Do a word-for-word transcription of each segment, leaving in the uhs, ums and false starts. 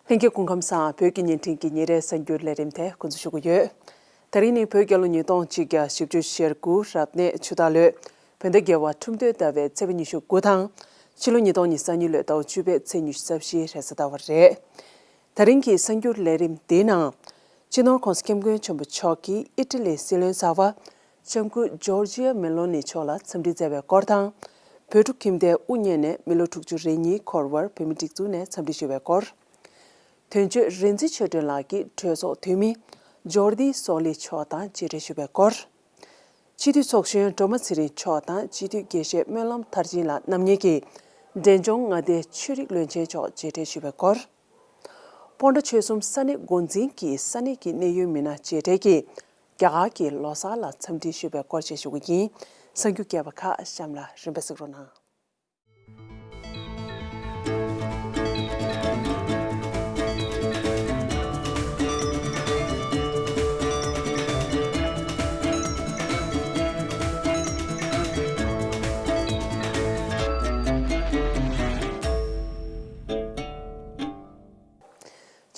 ལྷན་རྒྱས་སྐུ་ཁམས་བཟང་། བོད་ཀྱི་བརྙན་འཕྲིན་གྱི་ཉིན་རེའི་གསར་འགྱུར་ལས་རིམ་དེ་འགོ་འཛུགས་ཞུ་གི་ཡོད། དེ་རིང་ནི་བོད་རྒྱལ་ལོ་ཉིས་སྟོང་གཅིག་བརྒྱ་བཞི་བཅུ་ཞེ་དགུ་རབ་གནས་ཆུ་སྟག་ལོའི་བོད་ཟླ་བརྒྱད་པ་ཁྲུམས་སྟོད་ཟླ་བའི་ཚེས་པ་ཉི་ཤུ་དགུ་དང་། ཕྱི་ལོ་ཉིས་སྟོང་ཉི་ཤུ་རྩ་གཉིས་ལོའི་ཟླ་བ་བཅུ་པའི་ཚེས་ཉི་ཤུ་རྩ་བཞི་རེས་གཟའ་ཟླ་བ་རེད། དེ་རིང་གི་གསར་འགྱུར་ལས་རིམ་འདིའི་ནང་། སྤྱི་ནོར་༸གོང་ས་༸སྐྱབས་མགོན་ཆེན་པོ་མཆོག་གིས་ཨི་ཊ་ལིའི་སྲིད་བློན་གསར་པ་ལྕམ་སྐུ་ཇོར་ཇི་ཡ་མེ་ལོ་ནི་མཆོག་ལ་འཚམས་འདྲི་མཛད་པའི་སྐོར་དང་། བོད་ཕྲུག་ཁྱིམ་སྡེའི་དབུ་བརྙེས་ནས་མི་ལོ་དྲུག་ཅུ་རེ་གཉིས་འཁོར་བར་བོད་མིའི་སྒྲིག་འཛུགས་ནས་འཚམས་འདྲི་ཞུ་བའི་སྐོར། དོན་གཅོད་རིག་འཛིན་ཆོས་སྒྲོན་ལགས་ཀྱིས་གྲོས་ཚོགས་འཐུས་མི་ཇོར་དི་སོ་ལི་མཆོག་དང་མཇལ་འཕྲད་ཞུ་བའི་སྐོར། སྤྱི་འཐུས་ཚོགས་གཞོན་སྒྲོལ་མ་ཚེ་རིང་མཆོག་དང་སྤྱི་འཐུས་དགེ་བཤེས་སྨོན་ལམ་མཐར་ཕྱིན་ལགས་རྣམ་གཉིས་ཀྱིས་འབྲས་ལྗོངས་མངའ་སྡེའི་ཆོས་རིག་བློན་ཆེན་མཆོག་མཇལ་འཕྲད་ཞུ་བའི་སྐོར། སྤོན་ཊ་ཆོལ་གསུམ་ས་གནས་འགོ་འཛིན་གྱིས་ས་གནས་ཀྱི་གནད་ཡོད་མི་སྣ་མཇལ་འཕྲད་ཀྱིས་རྒྱ་གར་གྱི་ལོ་གསར་ལ་འཚམས་འདྲི་ཞུ་བའི་སྐོར་བཅས་ཞུ་རྒྱུ་ཡིན། གསར་འགྱུར་རྒྱས་པ་ཁག་གཤམ་ལ་རིམ་པས་གཟིགས་རོགས་གནང་།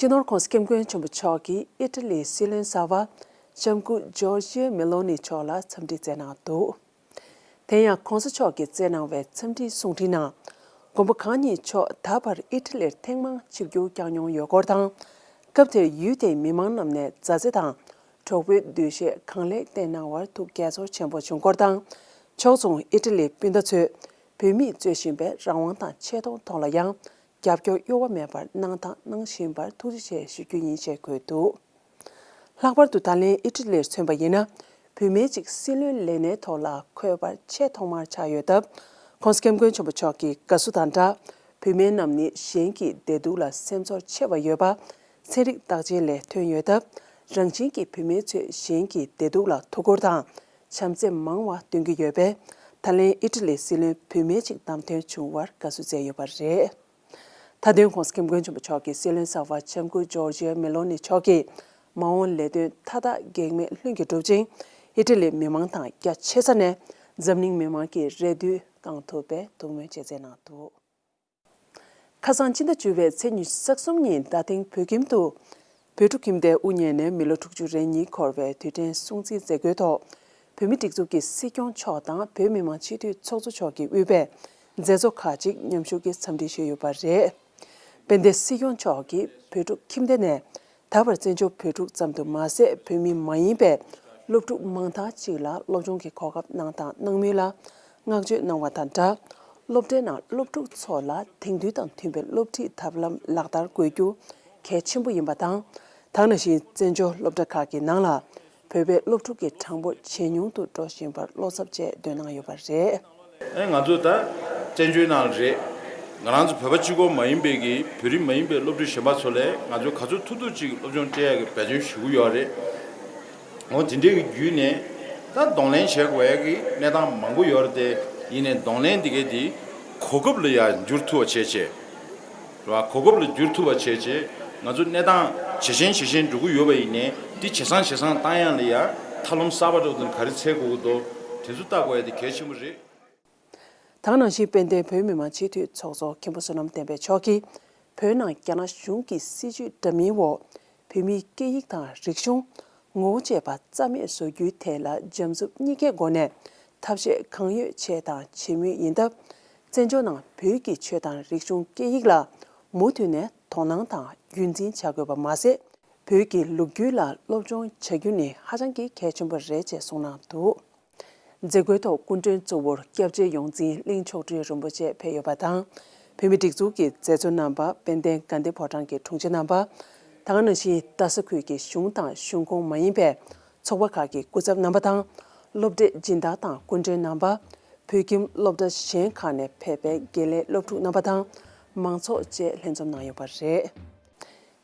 སྤྱི་ནོར་༸གོང་ས་༸སྐྱབས་མགོན་ཆེན་པོ་མཆོག་གིས་ཨི་ཊ་ལིའི་སྲིད་བློན་གསར་པ་ལྕམ་སྐུ་ཇོར་ཇི་ཡ་མེ་ལོ་ནི་མཆོག་ལ་འཚམས་འདྲི་མཛད་གནང་འདུག་དེ་ཡང་༸གོང་ས་མཆོག་གིས་བསྩལ་གནང་བའི་འཚམས་འདྲིའི་གསུང་འཕྲིན་ནང་། མགོན་པོ་གང་ཉིད་མཆོག་ད་བར་ཨི་ཊ་ལིར་ཐེངས་མང་ཆིབས་བསྒྱུར་བསྐྱངས་མྱོང་ཡོད་སྐོར་དང་། སྐབས་དེར་ཡུལ་དེའི་མི་མང་རྣམས་ནས་མཛའ་བརྩེ་དང་གྲོགས་པོའི་འདུ་ཤེས་གང་ལེགས་བསྟན་གནང་བར་ཐུགས་དགྱེས་ཚོར་ཆེན་པོ་བྱུང་སྐོར་དང་། ཕྱོགས་མཚུངས་ཨི་ཊ་ལིའི་སྤུན་ཟླ་ཚོས་བོད་མིས་རྩོད་བཞིན་པའི་རང་དབང་དང་ཆེ་མཐོང་ཐོག་ལ་ཡང་རྒྱབ་སྐྱོར་གཡོ་བ་མེད་པར་གནང་དང་གནང་བཞིན་པར་ཐུགས་རྗེ་ཆེ་ཞུ་རྒྱུ་ཡིན་ཞེས་འཁོད་འདུག་ལྷག་པར་དུ་ད་ལན་ཨི་ཊ་ལིར་མཚོན་པ་ཡིན་ན། བུད་མེད་ཅིག་སྲིད་བློན་ལས་གནས་ཐོག་ལ་འཁོད་པར་ཆེས་ཐོག་མར་ཆགས་ཡོད་སྟབས། ༸གོང་ས་༸སྐྱབས་མགོན་ཆེན་པོ་མཆོག་གི་དགའ་བསུ་དང་སྦྲགས། བུད་མེད་རྣམས་ནི་གཞན་གྱི་བདེ་སྡུག་ལ་སེམས་ཚོར་ཆེ་བ་ཡོད་པ་ཚན་རིག་བརྟག་དཔྱད་ལས་ཐོན་ཡོད་སྟབས། རང་བཞིན་གྱིས་བུད་མེད་ཚོས་གཞན་གྱི་བདེ་སྡུག་ལ་ཐུགས་ཁུར་དང་བྱམས་བརྩེ་མང་བ་སྟོན་གྱི་ཡོད་པས། ད་ལན་ཨི་ཊ་ལིའི་སྲིད་བློན་བུད་མེད་ཅིག་བདམས་ཐོན་བྱུང་བར་དགའ་བསུ་མཛད་ཡོད་པ་རེད། མཐའ་དོན་༸གོང་ས་༸སྐྱབས་མགོན་ཆེན་པོ་མཆོག་གིས་སྲིད་བློན་གསར་པ་ལྕམ་སྐུ་ཇོར་ཇི་ཡ་མེ་ལོ་ནི་མཆོག་གིས་མ་འོངས་ལས་དོན་མཐའ་དག་གེགས་མེད་ལྷུན་གྱིས་གྲུབ་ཅིང་། ཨི་ཊ་ལིའི་མི་མང་དང་རྒྱ་ཆེ་ས་ནས་འཛམ་གླིང་མི་མང་གི་རེ་འདུན་བསྐང་ཐུབ་པའི་ཐུགས་སྨོན་བཅས་མཛད་གནང་འདུག་ཁ་སང་སྤྱི་ཟླ་བཅུ་པའི་ཚེས་ཉི་ཤུ་རྩ་གསུམ་ཉིན་རྡ་སྟེང་བོད་ཁྱིམ་དུ། བོད་ཕྲུག་ཁྱིམ་སྡེའི་དབུ་བརྙེས་ནས་མི་ལོ་དྲུག་ཅུ་རེ་གཉིས་འཁོར་བའི་དུས་དྲན་སྲུང་བརྩིའི་མཛད་སྒོའི་ཐོག་བོད་མིའི་སྒྲིག་འཛུགས་ཀྱི་སྲིད་སྐྱོང་མཆོག་དང་བོད་མི་མང་སྤྱི་འཐུས་ཚོགས་གཙོ་མཆོག་གིས་དབུས་པའི་མཛད་གཙོ་ཁག་ཅིག་མཉམ་ཞུགས་ཀྱིས་འཚམས་འདྲི་ཞུས་ཡོད་པ་རེད། དཔལ་ལྡན་སྲིད་སྐྱོང་མཆོག་གིས་བོད་ཕྲུག་ཁྱིམ་སྡེ་ནས་ད་བར་བཙན་བྱོལ་བོད་ཕྲུག་ཙམ་དུ་མ་ཟད། བོད་མི་མ་ཡིན་པའི་སློབ་ཕྲུག་མང་དག་ཅིག་ལ་སློབ་སྦྱོང་གི་གོ་སྐབས་གནང་དང་གནང་མུས་ལ་བསྔགས་བརྗོད་གནང་བ་དང་སྦྲགས། སློབ་གྲྭའི་ནང་སློབ་ཕྲུག་ཚོ་ལ་དེང་དུས་དང་མཐུན་པའི་སློབ་ཁྲིད་ཐབས་ལམ་ལག་བསྟར་དགོས་རྒྱུ་གལ་ཆེན་པོ་ཡིན་པ་དང་། ད་ག་ནང་བཞིན་བཙན་བྱོལ་སློབ་གྲྭ་ཁག་གི་ནང་ལ་བོད་པའི་སློབ་ཕྲུག་གི་གྲངས་འབོར་ཇེ་ཉུང་དུ་འགྲོ་བཞིན་པར་བློ་འཚབ་བཅས་འདོན་གནང་ཡོད་པ་རེད། ཨེ་ང་ཚོ་ད་བཙན་བྱོལ་ནང་རེད། ང་རང་ཚོ་བོད་པ་གཅིག་པོ་མ་ཡིན་པའི་གི་བོད་རིགས་མ་ཡིན་པའི་སློབ་ཕྲུག་གཞན་པ་ཚོ་ལས་ང་ཚོ་ག་ཚོད་ཐུབ་ཐུབ་ཅིག་སློབ་སྦྱོང་སྤྲད་ཡག་གི་འབད་བརྩོན་ཞུ་གི་ཡོད་རེད། འོ་དེ་འདྲའི་གི་བརྒྱུད་ནས་ད་གདོང་ལེན་བྱེད་དགོས་ཡག་གི་གནས་སྟངས་མང་པོ་ཡོད་རེད་དེ། ཡིན་ནའི་གདོང་ལེན་དེ་གའི་དེ་གོ་སྐབས་ལ་ཡང་འགྱུར་ཐུབ་པ་བྱས་བྱས། རེད་བ། གོ་སྐབས་ལ་འགྱུར་ཐུབ་པ་བྱས་བྱས། ང་ཚོ་གནས་སྟངས་ཇེ་ཞན་ཇེ་ཞན་འགྲོ་གི་ཡོད་པ་ཡིན་ནའི་དེ་ཇེ་བཟང་ཇེ་བཟང་བཏང་ཡག་ལ་ཡང་ཐབས་ལམ་གསར་པ་འདྲ་བོ་དེ་ག་རེ་འཚོལ་དགོས་ཀྱི་འདུག་དེ་ཚོ་བལྟ་དགོས་ཡག་དེ་གལ་ཆེན་པོ་རེད། ད་ག་ནང་བཞིན་དཔལ་ལྡན་བོད་མི་མང་སྤྱི་འཐུས་ཚོགས་གཙོ་མཁན་པོ་བསོད་ནམས་བསྟན་འཕེལ་མཆོག་གིས་བོད་ནང་རྒྱ་ནག་གཞུང་གི་སྲིད་བྱུས་འདྲ་མིན་འོག་བོད་མིའི་སྐད་ཡིག་དང་རིག་གཞུང་། ངོ་བོ་བཅས་པ་རྩ་མེད་བཟོ་རྒྱུའི་ཐད་ལ་འཇམ་རྩུབ་གཉིས་ཀའི་སྒོ་ནས་ཐབས་ཤེས་གང་ཡོད་བྱས་དང་བྱེད་མུས་ཡིན་སྟབས། བཙན་བྱོལ་ནང་བོད་ཀྱི་ཆོས་དང་རིག་གཞུང་སྐད་ཡིག་ལ་མུ་མཐུད་ནས་དོ་སྣང་དང་རྒྱུན་འཛིན་བྱ་དགོས་པ་མ་ཟད། བོད་ཀྱི་ལོ་རྒྱུས་ལ་སློབ་སྦྱོང་བྱ་རྒྱུ་ནི་ཧ་ཅང་གི་གལ་ཆེན་པོ་རེད་ཅེས་གསུངས་གནང་འདུག་མཛད་སྒོའི་ཐོག་སྐུ་མགྲོན་གཙོ་བོར་སྐྱབས་རྗེ་ཡོངས་འཛིན་གླིང་མཆོག་སྤྲུལ་རིན་པོ་ཆེ་ཕེབས་ཡོད་པ་དང་། བོད་མིའི་སྒྲིག་འཛུགས་ཀྱི་མཛད་གཙོ་རྣམ་པ། དཔལ་ལྡན་དགའ་ལྡན་ཕོ་བྲང་གི་དྲུང་ཆེ་རྣམ་པ། ད་ག་ནང་བཞིན་རྡ་ས་ཁུལ་གྱི་གཞུང་དང་གཞུང་ཁོངས་མ་ཡིན་པའི་ཚོགས་པ་ཁག་གི་སྐུ་ཚབ་རྣམ་པ་དང་། སློབ་གྲྭའི་སྦྱིན་བདག་དང་སྐུ་མགྲོན་རྣམ་པ། བོད་ཁྱིམ་སློབ་གྲྭ་གཞན་ཁག་ནས་ཕེབས་པའི་དགེ་ལས་སློབ་ཕྲུག་རྣམ་པ་དང་མང་ཚོགས་བཅས་ལྷན་འཛོམས་གནང་ཡོད་པ་རེད།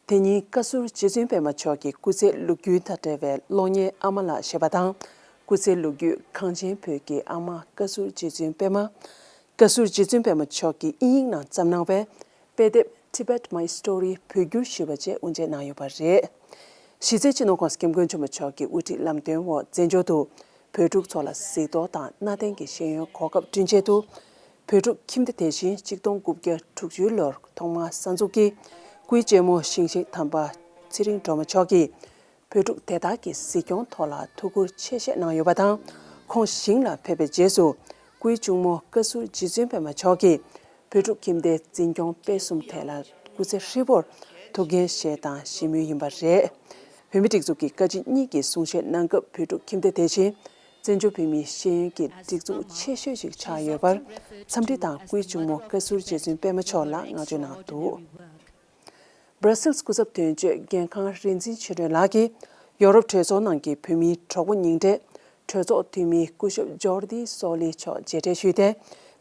དེ་ཉིན་བཀའ་ཟུར་རྗེ་བཙུན་པད་མ་མཆོག་གིས་སྐུ་ཚེའི་ལོ་རྒྱུས་དང་འབྲེལ་བའི་གློག་བརྙན་ཨ་མ་ལགས་ཞེས་པ་དང་། སྐུ་ཚེའི་ལོ་རྒྱུས་གངས་ཅན་བོད་ཀྱི་ཨ་མ་བཀའ་ཟུར་རྗེ་བཙུན་པད་མ། བཀའ་ཟུར་རྗེ་བཙུན་པད་མ་མཆོག་གིས་དབྱིན་ཡིག་ནང་བརྩམས་གནང་བའི་དཔེ་དེབ་Tibet My Story བོད་བསྒྱུར་ཞེས་པ་བཅས་དབུ་འབྱེད་གནང་ཡོད་པ་རེད། གཞི་རྩའི་སྤྱི་ནོར་༸གོང་ས་༸སྐྱབས་མགོན་ཆེན་པོ་མཆོག་གི་དབུ་ཁྲིད་ལམ་སྟོན་འོག་བཙན་བྱོལ་དུ་བོད་ཕྲུག་ཚོ་ལ་གཟིགས་རྟོག་དང་གནའ་དེང་གི་ཤེས་ཡོན་གོ་སྐབས་བསྐྲུན་ཆེད་དུ། བོད་ཕྲུག་ཁྱིམ་སྡེ་དེ་བཞིན་གཅིག་སྟོང་དགུ་བརྒྱ་དྲུག་ཅུ་ལོར་ཐོག་མར་གསར་འཛུགས་ཀྱིས། སྐུའི་གཅེན་མོ་ཞིང་གཤེགས་དམ་པ་ཚེ་རིང་སྒྲོལ་མ་མཆོག་གིས་བོད་ཕྲུག་དེ་དག་གི་གཟིགས་སྐྱོང་ཐོག་ལ་ཐུགས་ཁུར་ཆེ་བཞེས་གནང་ཡོད་པ་དང་། ཁོང་ཞིང་ལ་ཕེབས་པའི་རྗེས་སུ་སྐུའི་གཅུང་མོ་བཀའ་ཟུར་རྗེ་བཙུན་པད་མ་མཆོག་གིས་བོད་ཕྲུག་ཁྱིམ་སྡེའི་འཛིན་སྐྱོང་སྤེལ་གསུམ་ཐད་ལ་སྐུ་ཚེ་ཧྲིལ་པོར་ཐུགས་འགན་བཞེས་དང་བཞེས་མུས་ཡིན་པ་རེད། བོད་མིའི་སྒྲིག་འཛུགས་ཀྱི་བཀའ་སྤྱི་གཉིས་ཀྱིས་གསུང་བཤད་གནང་སྐབས། བོད་ཕྲུག་ཁྱིམ་སྡེ་དེ་བཞིན་བཙན་བྱོལ་བོད་མིའི་ཤེས་ཡོན་གྱི་སྒྲིག་འཛུགས་ཆེ་ཤོས་ཤིག་ཆགས་ཡོད་པར་འཚམས་འདྲི་དང་། སྐུའི་གཅུང་མོ་བཀའ་ཟུར་རྗེ་བཙུན་པད་མ་མཆོག་ལ་བསྔགས་བརྗོད་གནང་འདུག་སྦྲ་སིལ་སྐུ་ཚབ་དོན་གཅོད་རྒན་ཁང་རིག་འཛིན་ཆོས་སྒྲོན་ལགས་ཀྱིས་ཡོ་རོབ་གྲོས་ཚོགས་ནང་གི་བོད་མིའི་གྲོགས་པོ་ཉིང་ཁྲིར་གྲོས་ཚོགས་འཐུས་མི་སྐུ་ཞབས་ཇོར་དི་སོ་ལི་མཆོག་མཇལ་འཕྲད་ཞུས་ཏེ།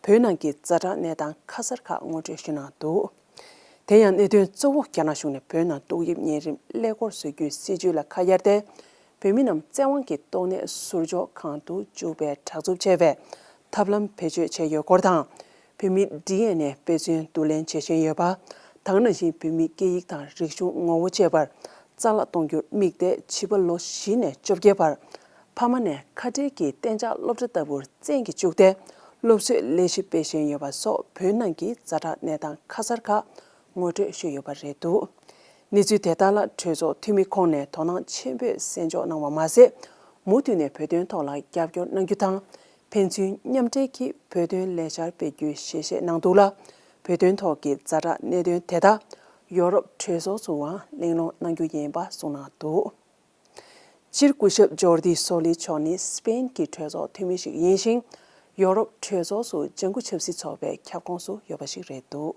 བོད་ནང་གི་ཛ་དྲག་གནས་སྟངས་ཁ་གསལ་ཁག་ངོ་སྤྲོད་ཞུས་གནང་འདུག་དེ་ཡང་གནད་དོན་གཙོ་བོ་རྒྱ་ནག་གཞུང་ནས་བོད་ནང་ཏོག་དབྱིབས་གཉན་རིམས་ཀླད་ཀོར་བཟོ་རྒྱུའི་སྲིད་བྱུས་ལ་ཁ་གཡར་ཏེ། བོད་མི་རྣམས་བཙན་དབང་གིས་ཏོག་ནད་ཟུར་འཇོག་ཁང་དུ་བཅུག་པའི་དྲག་རྩུབ་ཆེ་བའི་ཐབས་ལམ་བེད་སྤྱོད་བྱས་ཡོད་སྐོར་དང་། བོད་མིའི་ཌི་ཨེན་ཨེ་དཔེ་མཚོན་བསྡུ་ལེན་བྱེད་བཞིན་ཡོད་པ། ད་ག་ནང་བཞིན་བོད་མིའི་སྐད་ཡིག་དང་རིག་གཞུང་ངོ་བོ་བཅས་པར་རྩ་བརླག་གཏོང་རྒྱུར་དམིགས་ཏེ། བྱིས་པ་ལོ་བཞི་ནས་བཅོ་བརྒྱད་བར་ཕ་མ་ནས་ཁ་བྲལ་གྱིས་གཏན་འཇགས་སློབ་གྲྭ་ལྟ་བུར་བཙན་གྱིས་བཅུག་སྟེ། སློབ་གསོའི་ལས་གཞི་སྤེལ་བཞིན་ཡོད་པ་སོགས་བོད་ནང་གི་ཛ་དྲག་གནས་སྟངས་ཁ་གསལ་ཁག་ངོ་སྤྲོད་ཞུས་ཡོད་པ་རེད་འདུག་གནས་ཚུལ་དེ་དག་ལ་གྲོས་ཚོགས་འཐུས་མི་ཁོང་ནས་དོ་སྣང་ཆེན་པོས་གསན་འཇོག་གནང་བ་མ་ཟད། མུ་མཐུད་ནས་བོད་དོན་ཐོག་ལ་རྒྱབ་སྐྱོར་གནང་རྒྱུ་དང་། ཕན་ཚུན་མཉམ་འབྲེལ་གྱིས་བོད་དོན་ལས་འཆར་སྤེལ་རྒྱུའི་ཞལ་བཞེས་གནང་འདུག་ལ། བོད་དོན་ཐོག་གི་ཛ་དྲག་གནད་དོན་དེ་དག་ཡོ་རོབ་གྲོས་ཚོགས་སུའང་གླེང་སློང་གནང་རྒྱུ་ཡིན་པ་གསུངས་གནང་འདུག་སྤྱིར་སྐུ་ཞབས་ཇོར་དི་སོ་ལི་མཆོག་ནི་སི་པེན་གྱི་གྲོས་ཚོགས་འཐུས་མི་ཞིག་ཡིན་ཞིང་། ཡོ་རོབ་གྲོས་ཚོགས་སུ་ལྗང་ཁུ་ཆབ་སྲིད་ཚོགས་པའི་ཁྱབ་ཁོངས་སུ་ཡོད་པ་ཞིག་རེད་འདུག་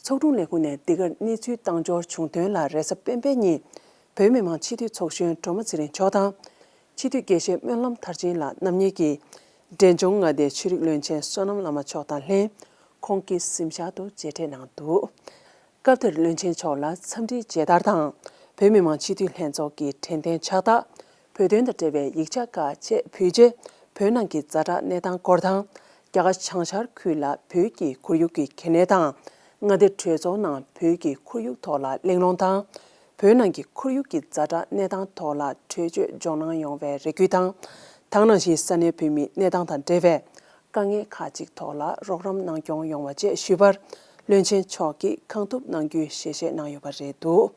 ཚོགས་དྲུང་ལས་ཁུངས་ནས་འདི་གར་གནས་ཚུལ་བཏང་འབྱོར་བྱུང་དོན་ལ། རེས་གཟའ་སྤེན་པའི་ཉིན་བོད་མི་མང་སྤྱི་འཐུས་ཚོགས་གཞོན་སྒྲོལ་མ་ཚེ་རིང་མཆོག་དང་། སྤྱི་འཐུས་དགེ་བཤེས་སྨོན་ལམ་མཐར་ཕྱིན་ལགས་རྣམ་གཉིས་ཀྱིས་འབྲས་ལྗོངས་མངའ་སྡེའི་ཆོས་རིག་བློན་ཆེན་བསོད་ནམས་བླ་མ་མཆོག་དང་ལྷན་ཁོང་གི་གཟིམ་ཤག་ཏུ་མཇལ་འཕྲད་གནང་འདུག་སྐབས་དེར་བློན་ཆེན་མཆོག་ལ་འཚམས་འདྲིའི་མཇལ་དར་དང་། བོད་མི་མང་སྤྱི་འཐུས་ལྷན་ཚོགས་ཀྱི་དྲན་རྟེན་ཕྱག་རྟགས། བོད་དོན་དང་འབྲེལ་བའི་ཡིག་ཆ་ཁག་བཅས་ཕུལ་རྗེས། བོད་ནང་གི་ཛ་དྲག་གནས་སྟངས་སྐོར་དང་། རྒྱ་གར་བྱང་ཤར་ཁུལ་ལ་བོད་ཀྱི་ཁོར་ཡུག་གི་གལ་གནད་དང་། མངའ་སྡེ་གྲོས་ཚོགས་ནང་བོད་ཀྱི་ཁོར་ཡུག་ཐོག་ལ་གླེང་སློང་དང་། བོད་ནང་གི་ཁོར་ཡུག་གི་ཛ་དྲག་གནས་སྟངས་ཐོག་ལ་གྲོས་ཆོད་འཇོག་གནང་ཡོང་བའི་རེ་སྐུལ་དང་། ད་ག་ནང་བཞིན་ས་གནས་བོད་མིའི་གནས་སྟངས་དང་འབྲེལ་བའི་དཀའ་ངལ་ཁག་ཅིག་ཐོག་ལ་རོགས་རམ་གནང་སྐྱོང་ཡོང་བ་བཅས་ཞུས་པར། བློན་ཆེན་མཆོག་གིས་གང་ཐུབ་གནང་རྒྱུའི་ཞལ་བཞེས་གནང་ཡོད་པ་རེད་འདུག་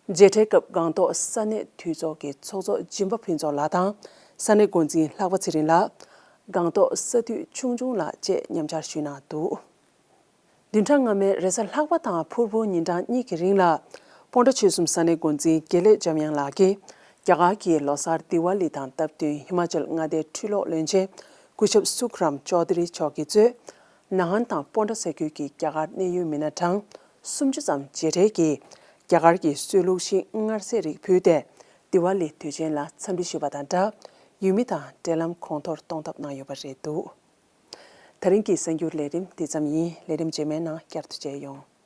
མཇལ་འཕྲད་སྐབས་སྒང་ཏོག་ས་གནས་འཐུས་ཚོགས་ཀྱི་ཚོགས་གཙོ་སྦྱིན་པ་ཕུན་ཚོགས་ལགས་དང་། ས་གནས་འགོ་འཛིན་ལྷག་པ་ཚེ་རིང་ལགས། སྒང་ཏོག་ས་འཐུས་ཆུང་ཆུང་ལགས་བཅས་མཉམ་ཞུགས་ཞུས་གནང་འདུག་བདུན་ཕྲག་སྔ་མའི་རེས་གཟའ་ལྷག་པ་དང་ཕུར་བུ་ཉིན་གྲངས་གཉིས་ཀྱི་རིང་ལ། སྤོན་ཊ་ཆོལ་གསུམ་ས་གནས་འགོ་འཛིན་དགེ་ལེགས་འཇམ་དབྱངས་ལགས་ཀྱིས། རྒྱ་གར་གྱི་ལོ་གསར་དི་ཝཱ་ལི་དང་སྟབས་བསྟུན་ཧི་མ་ཅལ་མངའ་སྡེའི་འཕྲུལ་སློབ་བློན་ཆེན་སྐུ་ཞབས་སུག་རམ་ཅོ་དྷ་རི་མཆོག་གིས་གཙོས། ན་ཧན་དང་སྤོན་ཊ་ས་ཁུལ་གྱི་རྒྱ་གར་གནད་ཡོད་མི་སྣ་གྲངས་སུམ་ཅུ་ཙམ་མཇལ་འཕྲད་ཀྱིས། རྒྱ་གར་གྱི་སྲོལ་ལུགས་ཤིང་མངར་ཟས་རིགས་ཕུལ་ཏེ། དི་ཝཱ་ལི་དུས་ཆེན་ལ་འཚམས་འདྲི་ཞུས་པ་དང་སྦྲགས། ཡུལ་མི་དང་འབྲེལ་ལམ་གོང་མཐོར་གཏོང་ཐབས་གནང་ཡོད་པ་རེད་འདུག་ད་རིང་གི་གསར་འགྱུར་ལས་རིམ་འདི་ཙམ་ཡིན། ལས་རིམ་རྗེས་མའི་ནང་བསྐྱར་དུ་མཇལ་ཡོང་།